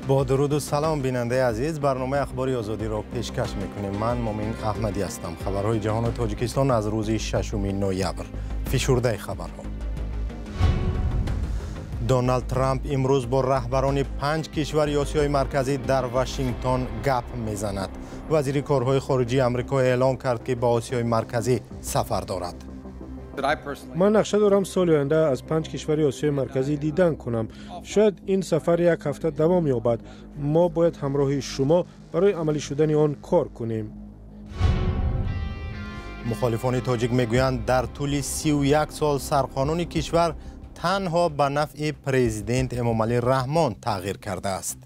Бо дуруду салом, бинандаи азиз, барномаи Ахбори Озодиро пешкаш мекунем. Ман Мумин Аҳмадӣ ҳастам. Хабарҳои ҷаҳону Тоҷикистон аз рӯзи 6 ноябр. Фишурдаи хабарҳо. Доналд Трамп имрӯз бо раҳбарони панҷ кишвари Осиёи Марказӣ дар Вашингтон гап мезанад. Вазири корҳои хориҷии Амрико эълон кард, ки ба Осиёи Марказӣ сафар дорад. Ман нақша дорам соли оянда аз панҷ кишвари Осиёи Марказӣ дидан кунам. Шояд ин сафар як ҳафта давом ёбад. Мо бояд ҳамроҳи шумо барои амалӣ шудани он кор кунем. Мухолифони тоҷик мегӯянд, дар тӯли 31 сол сарқонуни кишвар танҳо ба нафъи президент Эмомалӣ Раҳмон тағйир кардааст.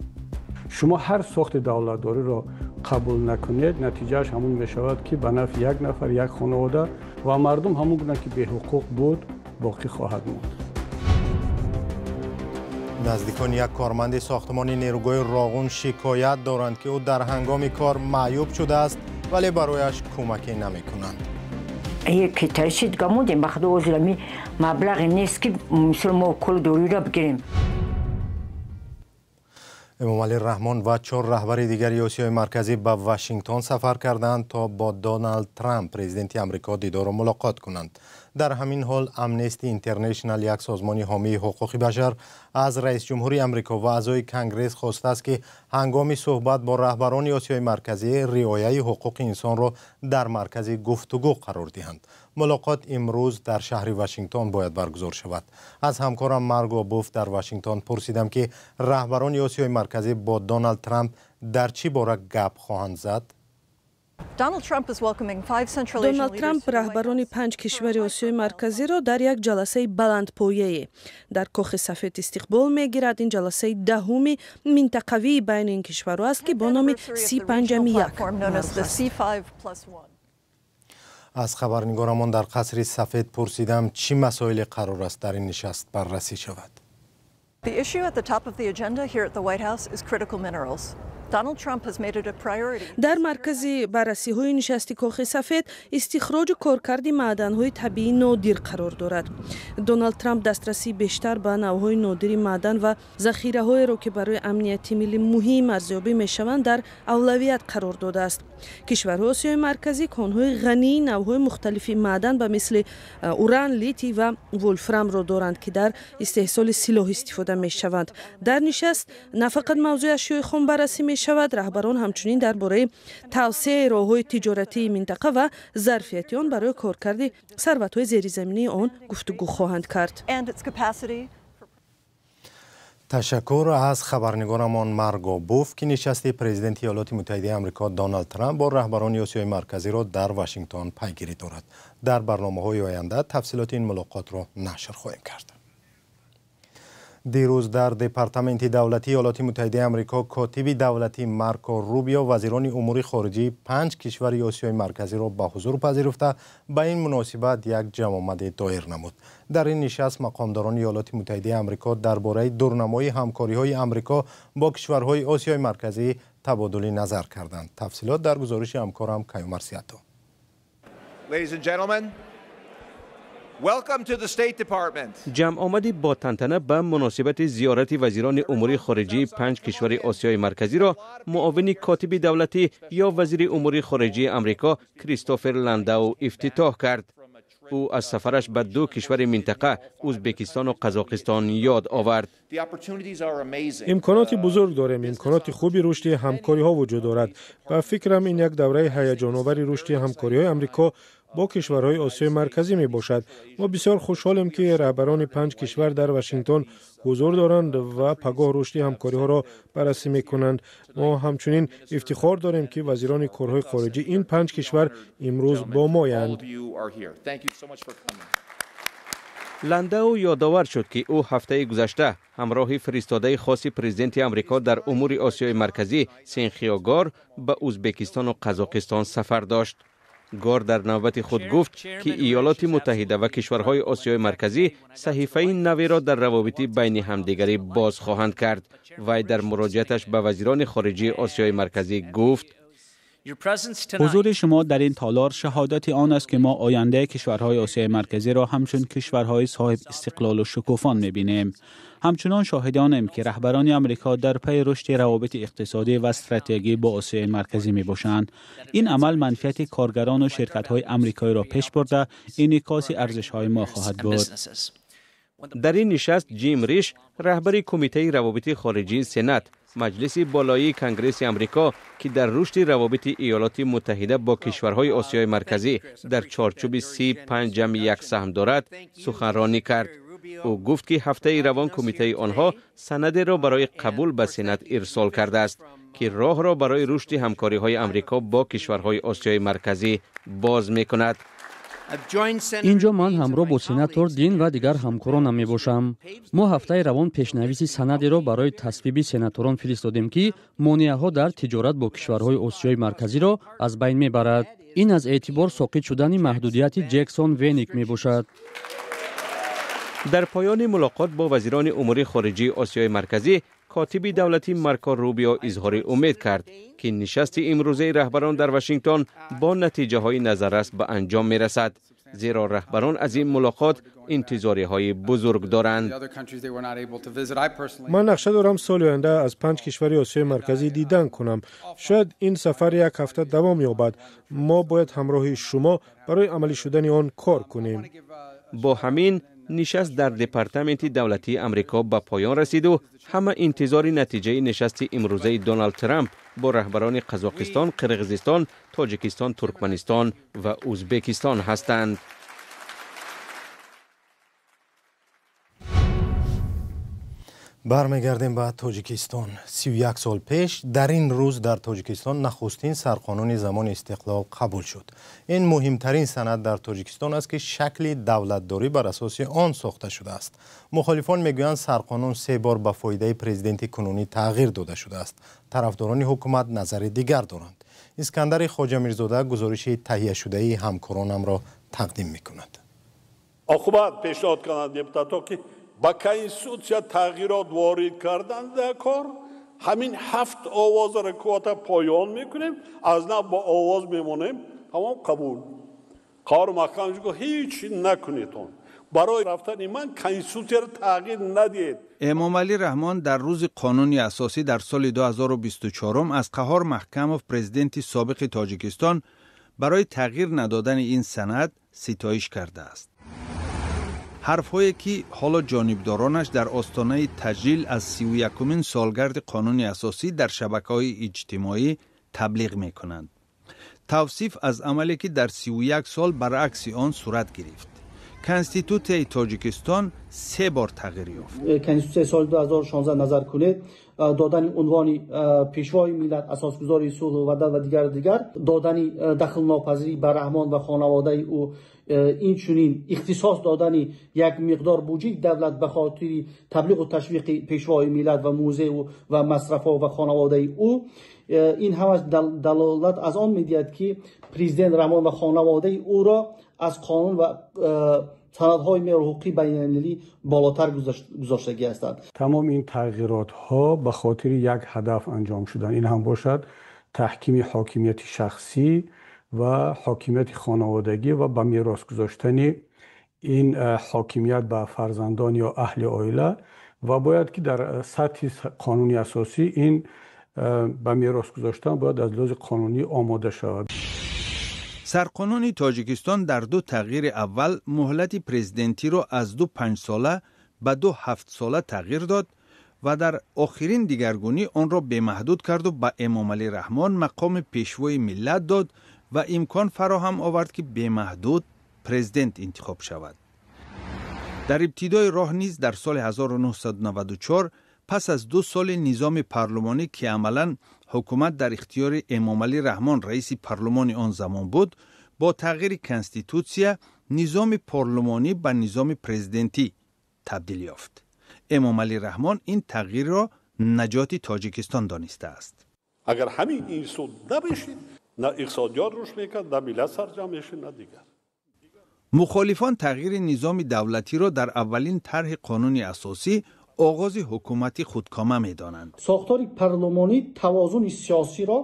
Шумо ҳар сохти давлатдориро қабул накунед, натиҷааш ҳамон мешавад, ки ба нафъи як нафар, як хонавода, ва мардум ҳамон гуна ки беҳуқуқ буд, боқӣ хоҳад монд. Наздикони як корманди сохтмони нерӯгоҳи Роғун шикоят доранд, ки ӯ дар ҳангоми кор маъюб шудааст, вале барояш кӯмаке намекунанд. Китайшид гамудем, ба худо, озирами маблағе нест, ки мисол мо кол дорура бигирем. Эмомалӣ Раҳмон ва чор раҳбари дигари Осиёи Марказӣ ба Вашингтон сафар карданд, то бо Доналд Трамп, президенти Амрико, дидору мулоқот кунанд. Дар ҳамин ҳол Амнести Интернешнал, як созмони ҳомии ҳуқуқи башар, аз раисҷумҳури Амрико ва аъзои Конгресс хостааст, ки ҳангоми суҳбат бо раҳбарони Осиёи Марказӣ риояи ҳуқуқи инсонро дар маркази гуфтугӯ қарор диҳанд. Мулоқот имрӯз дар шаҳри Вашингтон бояд баргузор шавад. Аз ҳамкорам Марго Буф дар Вашингтон пурсидам, ки раҳбарони Осиёи Марказӣ бо Доналд Трамп дар чӣ бора гап хоҳанд зад. Доналд Трамп раҳбарони панҷ кишвари Осиёи Марказиро дар як ҷаласаи баландпояе дар Кохи Сафед истиқбол мегирад. Ин ҷаласаи 10-уми минтақавии байни ин кишварҳо аст, ки бо номи Си 5+1 маъруф аст. Аз хабарнигорамон дар Қасри Сафед пурсидам, чӣ масоиле қарор аст дар ин нишаст баррасӣ шавад. The issue at the top of the agenda here at the White House is critical minerals. Дар маркази баррасиҳои нишасти Кохи Сафед истихроҷу коркарди маъданҳои табиии нодир қарор дорад. Доналд Трамп дастрасии бештар ба навъҳои нодири маъдан ва захираҳоеро, ки барои амнияти миллӣ муҳим арзёбӣ мешаванд, дар авлавият қарор додааст. Кишварҳои Осиёи Марказӣ конҳои ғании навъҳои мухталифи маъдан ба мисли уран, литий ва волфрамро доранд, ки дар истеҳсоли силоҳ истифода мешаванд. Дар нишаст на фақат мавзӯи ашёи хом баррасӣ мешавад. Раҳбарон ҳамчунин дар бораи тавсеаи роҳҳои тиҷоратии минтақа ва зарфияти он барои коркарди сарватҳои зеризаминии он гуфтугӯ хоҳанд кард. Ташаккур аз хабарнигорамон Марго Буф, ки нишасти президенти Иёлоти Муттаҳидаи Амрико Доналд Трамп бо раҳбарони Осиёи Марказиро дар Вашингтон пайгирӣ дорад. Дар барномаҳои оянда тафсилоти ин мулоқотро нашр хоҳем кард. Дирӯз дар Департаменти давлатии Иёлоти Муттаҳидаи Амрико котиби давлатӣ Марко Рубио вазирони умури хориҷии панҷ кишвари Осиёи Марказиро ба ҳузур пазируфта, ба ин муносибат як ҷамъомаде доир намуд. Дар ин нишаст мақомдорони Иёлоти Муттаҳидаи Амрико дар бораи дурнамои ҳамкориҳои Амрико бо кишварҳои Осиёи Марказӣ табодули назар карданд. Тафсилот дар гузориши ҳамкорам Каюмар Сиято. Ladies and gentlemen, welcome to the State Department. Ҷамъомади бо тантана ба муносибати зиёрати вазирони умури хориҷии панҷ кишвари Осиёи Марказиро муовини котиби давлатӣ ё вазири умури хориҷии Амрико Кристофер Ландау ифтитоҳ кард. Ӯ аз сафараш ба ду кишвари минтақа, Ӯзбекистону Қазоқистон, ёд овард. Имконоти бузург дорем, имконоти хуби рушди ҳамкориҳо вуҷуд дорад. Ба фикрам, ин як давраи ҳаяҷоновари рушди ҳамкориҳои Амрико бо кишварҳои Осиёи Марказӣ мебошад. Мо бисёр хушҳолем, ки раҳбарони панҷ кишвар дар Вашингтон ҳузур доранд ва пагоҳ рушди ҳамкориҳоро баррасӣ мекунанд. Мо ҳамчунин ифтихор дорем, ки вазирони корҳои хориҷии ин панҷ кишвар имрӯз бо моянд. Ландау ёдовар шуд, ки ӯ ҳафтаи гузашта ҳамроҳи фиристодаи хоси президенти Амрико дар умури Осиёи Марказӣ Сенхио Гор ба Ӯзбекистону Қазоқистон сафар дошт. Гор дар навбати худ гуфт, ки Иёлоти Муттаҳида ва кишварҳои Осиёи Марказӣ саҳифаи наверо дар равобити байни ҳамдигарӣ боз хоҳанд кард. Вай дар муроҷиаташ ба вазирони хориҷии Осиёи Марказӣ гуфт: حضور شما در این تالار شهادت آن است که ما آینده کشورهای آسیای مرکزی را همچون کشورهای صاحب استقلال و شکوفان می‌بینیم. همچنان شاهدانیم که رهبران امریکا در پی رشد روابط اقتصادی و استراتژی با آسیای مرکزی می‌باشند. این عمل منفعت کارگران و شرکت‌های امریکایی را پیش برده، انعکاس ارزش‌های ما خواهد بود. در این نشست جیم ریش، رهبر کمیته روابط خارجی سنات، مجلس بالایی کنگرس امریکا که در رشد روابط ایالات متحده با کشورهای آسیای مرکزی در چارچوب C5+1 سهم دارد، سخنرانی کرد. او گفت که هفته روان کمیته آنها سند را برای قبول به سنات ارسال کرده است که راه را برای رشد همکاری‌های امریکا با کشورهای آسیای مرکزی باز می‌کند. Инҷо ман ҳамроҳ бо сенатор Дин ва дигар ҳамкоронам мебошам. Мо ҳафтаи равон пешнависи санадеро барои тасвиби сенаторон фиристодем, ки монеаҳо дар тиҷорат бо кишварҳои Осиёи Марказиро аз байн мебарад. Ин аз эътибор соқит шудани маҳдудияти Ҷексон Веник мебошад. Дар поёни мулоқот бо вазирони умури хориҷии Осиёи Марказӣ, котиби давлатӣ Марко Рубио изҳори умед кард, ки нишасти имрӯзаи раҳбарон дар Вашингтон бо натиҷаҳои назаррас ба анҷом мерасад, зеро раҳбарон аз ин мулоқот интизориҳои бузург доранд. Ман нақша дорам соли оянда аз 5 кишвари Осиёи Марказӣ дидан кунам. Шояд ин сафар як ҳафта давом ёбад. Мо бояд ҳамроҳи шумо барои амалӣ шудани он кор кунем. Бо ҳамин нишаст дар департаменти давлатии Амрико ба поён расиду ҳама интизори натиҷаи нишасти имрӯзаи Доналд Трамп бо раҳбарони Қазоқистон, Қирғизистон, Тоҷикистон, Туркманистон ва Ӯзбекистон ҳастанд. Бармегардем ба Тоҷикистон. 31 сол пеш дар ин рӯз дар Тоҷикистон нахустин сарқонуни замони истиқлол қабул шуд. Ин муҳимтарин санад дар Тоҷикистон аст, ки шакли давлатдорӣ бар асоси он сохта шудааст. Мухолифон мегӯянд, сарқонун 3 бор ба фоидаи президенти кунунӣ тағйир дода шудааст. Тарафдорони ҳукумат назари дигар доранд. Искандари Хоҷамирзода гузориши таҳияшудаи ҳамкоронамро тақдим мекунад. Оқубат пешниҳод карданд депутатҳо, ки ба конститутсия тағйирот ворид кардан дар кор, ҳамин 7 овозро квота поён мекунем, аз нав бо овоз мемонем, тамом қабул. Қаҳор Маҳкам гуфт, ҳеҷ накунед он. Барои рафтани ман конститутсияро тағйир надиҳед. Эмомалӣ Раҳмон дар рӯзи қонуни асосӣ дар соли 2024 аз Қаҳор Маҳкамов, президенти собиқи Тоҷикистон, барои тағйир надодани ин санад ситоиш кардааст. Ҳарфҳое ки ҳоло ҷонибдоронаш дар остонаи таҷлил аз 31-умин солгарди қонуни асосӣ дар шабакаҳои иҷтимоӣ таблиғ мекунанд. Тавсиф аз амале ки дар 31 сол баръакси он сурат гирифт. Конститутсияи Тоҷикистон 3 бор тағйир ёфт. Конститутсияи соли 2016 назар кунед, додани унвони пешвои миллат, асосгузори сулҳу ваҳдат ва дигар дигар, додани дахлнопазирӣ ба Раҳмон ва хонаводаи ӯ, инчунин ихтисос додани як миқдор буҷаи давлат ба хотири таблиғу ташвиқи пешвои миллат ва музеи ӯ ва масрафҳо ва хонаводаи ӯ, ин ҳамаш далолат аз он медиҳад, ки президент Раҳмон ва хонаводаи ӯро аз қонун ва санадҳои меъёри ҳуқуқии байналмилалӣ болотар гузоштагӣ ҳастанд. Тамоми ин тағйиротҳо ба хотири як ҳадаф анҷом шуданд. Ин ҳам бошад таҳкими ҳокимияти шахсӣ ва ҳокимияти хонаводагӣ ва ба мерос гузоштани ин ҳокимият ба фарзандон ё аҳли оила, ва бояд ки дар сатҳи қонуни асосӣ ин ба мерос гузоштан бояд аз лиҳози қонунӣ омода шавад. Сарқонуни Тоҷикистон дар 2 тағйири аввал муҳлати президентиро аз 2 панҷсола ба 2 ҳафтсола тағйир дод ва дар охирин дигаргунӣ онро бемаҳдуд карду ба Эмомалӣ Раҳмон мақоми пешвои миллат дод ва имкон фароҳам овард, ки бемаҳдуд президент интихоб шавад. Дар ибтидои роҳ низ дар соли 1994 пас аз 2 соли низоми парлумонӣ, ки амалан ҳукумат дар ихтиёри Эмомалӣ Раҳмон, раиси парлумони он замон буд, бо тағйири конститутсия низоми парлумонӣ ба низоми президентӣ табдил ёфт. Эмомалӣ Раҳмон ин тағйирро наҷоти Тоҷикистон донистааст. Агар ҳамин институт набешид, на иқтисодиёт рушд мекард, на миллат сарҷамъ мешид, на дигар. Мухолифон тағйири низоми давлатиро дар аввалин тарҳи қонуни асосӣ Оғози ҳукумати худкома медонанд. Сохтори парлумонӣ тавозуни сиёсиро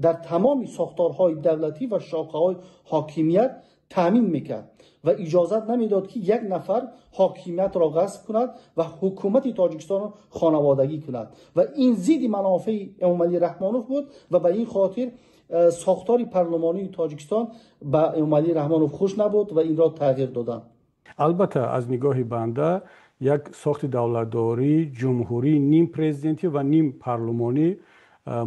дар тамоми сохторҳои давлатӣ ва шохаҳои ҳокимият таъмин мекард ва иҷозат намедод, ки як нафар ҳокимиятро ғасб кунад ва ҳукумати Тоҷикистонро хонаводагӣ кунад. Ва ин зидди манофеи Эмомалӣ Раҳмонов буд ва ба ин хотир сохтори парлумонии Тоҷикистон ба Эмомалӣ Раҳмонов хуш набуд ва инро тағйир доданд. Албатта, аз нигоҳи банда як сохти давлатдории ҷумҳурӣ ним президентӣ ва ним парлумонӣ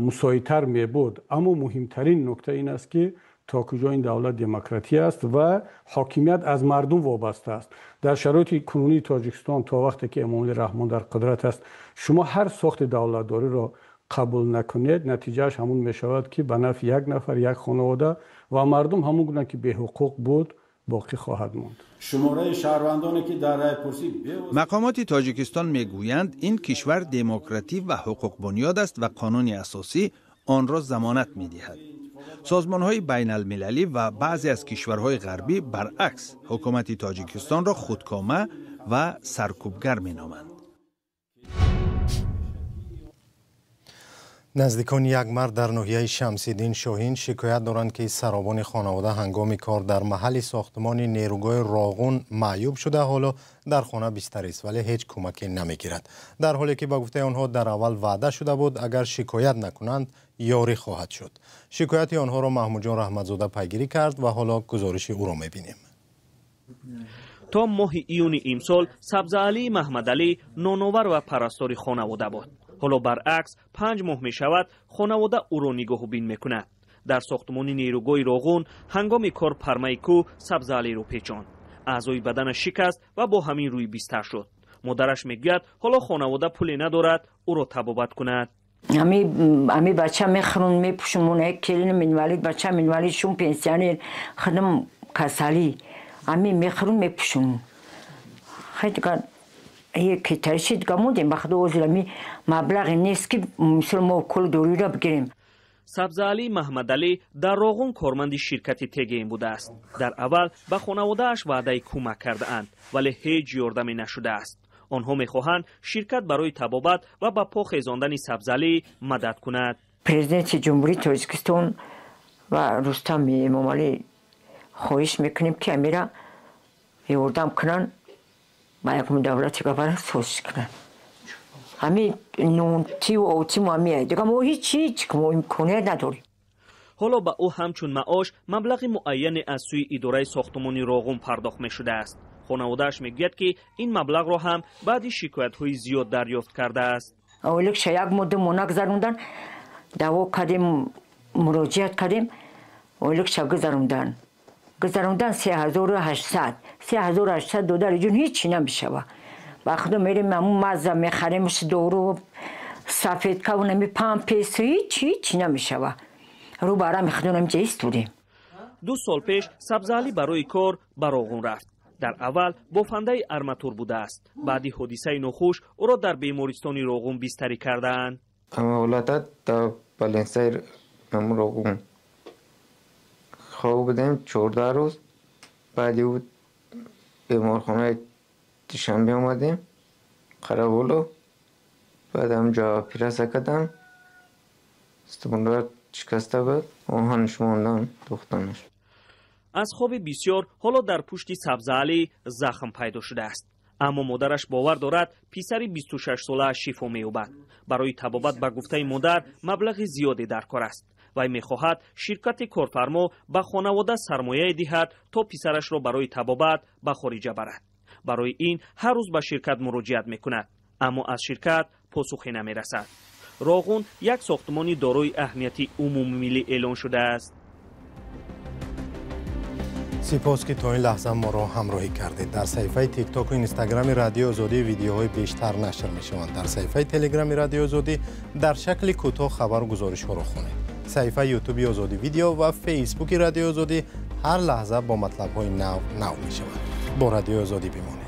мусоидтар мебуд, аммо муҳимтарин нукта ин аст, ки то куҷо ин давлат демократӣ аст ва ҳокимият аз мардум вобаста аст. Дар шароити кунунии Тоҷикистон, то вақте ки Эмомалӣ Раҳмон дар қудрат аст, шумо ҳар сохти давлатдориро қабул накунед, натиҷааш ҳамун мешавад, ки ба нафъи як нафар, як хонавода ва мардум ҳамун гуна ки беҳуқуқ буд, боқӣ хоҳад монд. Шумораи шаҳрвандоне, ки дар райпурсӣ Мақомоти Тоҷикистон мегӯянд, ин кишвар демократӣ ва ҳуқуқбунёд аст ва қонуни асосӣ онро замонат медиҳад. Созмонҳои байналмилалӣ ва баъзе аз кишварҳои ғарбӣ, баръакс, ҳукумати Тоҷикистонро худкома ва саркӯбгар меноманд. Наздикони як мард дар ноҳияи Шамсиддин Шоҳин шикоят доранд, ки саробони хонавода ҳангоми кор дар маҳалли сохтмони нерӯгоҳи Роғун маъюб шуда, ҳоло дар хона бистарист, вале ҳеҷ кӯмаке намегирад. Дар ҳоле ки ба гуфтаи онҳо дар аввал ваъда шуда буд, агар шикоят накунанд, ёрӣ хоҳад шуд. Шикояти онҳоро Маҳмудҷон Раҳматзода пайгирӣ кард ва ҳоло гузориши ӯро мебинем. То моҳи июни имсол Сабзаалӣ Маҳмадалӣ ноновар ва парастори хонавода буд. Ҳоло баръакс, 5 моҳ мешавад, хонавода ӯро нигоҳубин мекунад. Дар сохтмони нерӯгоҳи Роғун ҳангоми кор пармаи кӯҳ Сабзаалиро печонд, аъзои баданаш шикаст ва бо ҳамин рӯи бистар шуд. Модараш мегӯяд, ҳоло хонавода пуле надорад ӯро табобат кунад. Ами бача мехӯрун, мепӯшум, келинам инвалид, бачам инвалид, шум пенсионер, худам касалӣ, ами мехӯрун, мепӯшум. Китайши дига мондем, ба худо, ҳозир ами маблағе нест, ки мисол мо уколу доруиро бигирем. Сабзаалӣ Маҳмадалӣ дар Роғун корманди ширкати ТГМ будааст. Дар аввал ба хонаводааш ваъдаи кӯмак кардаанд, вале ҳеҷ ёрдаме нашудааст. Онҳо мехоҳанд, ширкат барои табобат ва ба по хезондани Сабзалӣ мадад кунад. Президенти Ҷумҳурии Тоҷикистон ва Рустам Эмомалӣ хоҳиш мекунем, ки амира ёрдам кунанд, ба якум давлати гавара созиш кунанд. Ҳами нонтиву отиму ҳами, дига мо ҳеҷ ҳеҷ мо имконият надорем. Ҳоло ба ӯ ҳамчун маош маблағи муайяне аз сӯи идораи сохтмони Роғун пардохт мешудааст. Хонаводааш мегӯяд, ки ин маблағро ҳам баъди шикоятҳои зиёд дарёфт кардааст. Олекша як моҳ, 2 моҳ нагзарондан, даъво кардем, муроҷиат кардем, олекша гузарондан 3800, 3800 додари ҷун, ҳеҷ чӣ намешава. Ба худо, мерем, ҳамун мазза мехарем, дору, сафедкаву нами пампес, ҳеҷ ҳеҷ чӣ намешава. Рӯ ба рами худо намиҷа истодем. 2 сол пеш Сабзаалӣ барои кор ба Роғун рафт. Дар аввал бофандаи арматур будааст. Баъди ҳодисаи нохуш ӯро дар бемористони Роғун бистарӣ кардаанд. Ҳолата дар больницаи Роғун хоб будем 14 рӯз. Баъди ӯ беморхонаи Душанбе омадем, Қараболо. Баъд ҳамҷо оператсия кардам, устухонро шикаста буд, оҳанш мондан, духтанаш. Аз хоби бисёр ҳоло дар пушти Сабзаалӣ захм пайдо шудааст, аммо модараш бовар дорад, писари 26-солааш шифо меёбад. Барои табобат, ба гуфтаи модар, маблағи зиёде дар кор аст. Вай мехоҳад, ширкати корфармо ба хонавода сармояе диҳад, то писарашро барои табобат ба хориҷа барад. Барои ин ҳар рӯз ба ширкат муроҷиат мекунад, аммо аз ширкат посухе намерасад. Роғун як сохтмони дорои аҳамияти умумимиллӣ эълон шудааст. Сипос, ки то ин лаҳза моро ҳамроҳӣ кардед. Дар саҳифаи Тиктоку Инстаграми Радиои Озодӣ видеоҳои бештар нашр мешаванд. Дар саҳифаи Телеграми Радиои Озодӣ дар шакли кӯтоҳ хабару гузоришҳоро хонед. Саҳифаи Ютуби Озодӣ Видео ва Фейсбуки Радиои Озодӣ ҳар лаҳза бо матлабҳои нав нав мешаванд. Бо Радиои Озодӣ бимонед.